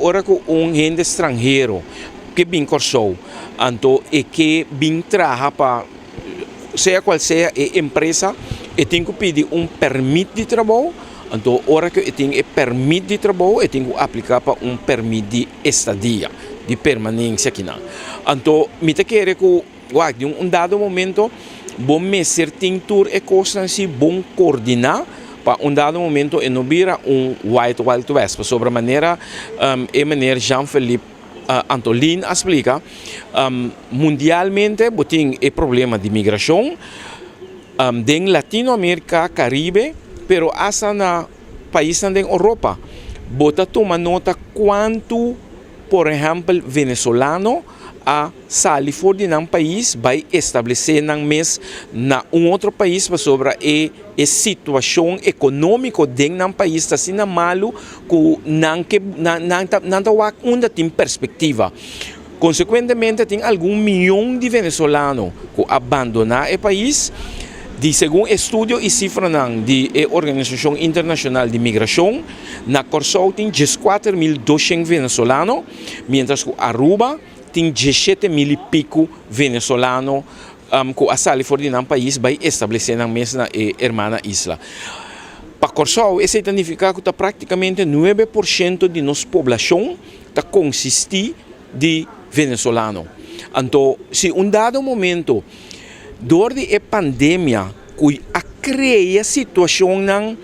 Ora ku un hende stranhero ke bin Kòrsou, anto e ke bin traha pa sea kual sea e empresa, e tin ku pidi un pèrmit di trabou. Anto ora ku e tin e pèrmit di trabou, e tin ku apliká pa un pèrmit di estadia, di permanensia akinan. Anto mi ta kere ku wak di un dado momento bo mester tin tur e kosnan si bon koordiná pa un dado momento e no bira un wild wild west, pasobra manera e meneer Jean Philippe Antolin a splika, mundialmente bo tin e problema di migrashon den Latinoamerika, Karibe, pero asta na paisnan den Oropa. Bo ta tuma nota kuantu, por ehèmpel, venezolano a sali for di nan pais bai establesé nan mes na un otro pais pasobra e e situashon ekonómiko den nan pais ta asina malu ku nan ke nan nan ta nan ta wak unda tin perspektiva. Konsekuentemente tin algun mion di venezolano ku a bandoná e pais. Di segun estudio i sifranan di e Organisashon Internashonal di Migrashon, na Kòrsou tin 14.200 venezolano, miéntras ku Aruba tin 17.000 i piku venezolano ku a sali for di nan pais bai establesé nan mes na e hermana isla. Pa Kòrsou esei ta nifiká ku ta práktikamente 9% di nos poblashon ta konsistí di venezolano. Anto si un dado momento dor di e pandemia ku a krea situashonnan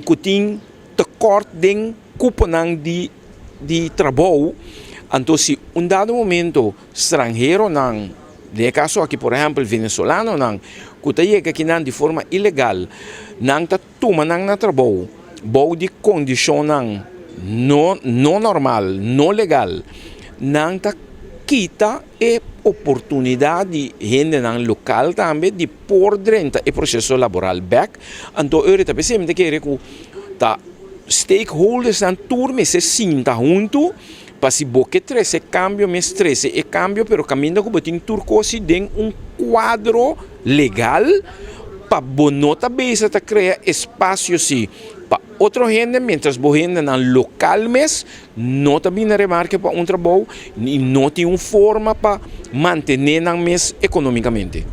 ku tin tekort den kuponan di di trabou, anto si un dado momento stranheronan, den e kaso aki por ehèmpel venezolanonan ku ta yega akinan di forma ilegal, nan ta tuma nan na trabou bou di kondishonnan no no normal, no legal, nan ta kita e oportunidat di hendenan lokal tambe di por drenta e proseso laboral bèk. Anto ora ta p'esei mi ta kere ku ta stakeholdersnan tur mester sinta huntu pa si bo ke trese kambio mes trese e kambio, pero kaminda ku bo tin tur kos si den un kuadro legal pa bo no ta bisa ta krea espasio si pa otro hende mientras bo hendenan lokal mes no ta bini na remarke pa un trabou i no tin un forma pa mantene nan mes ekonomikamente.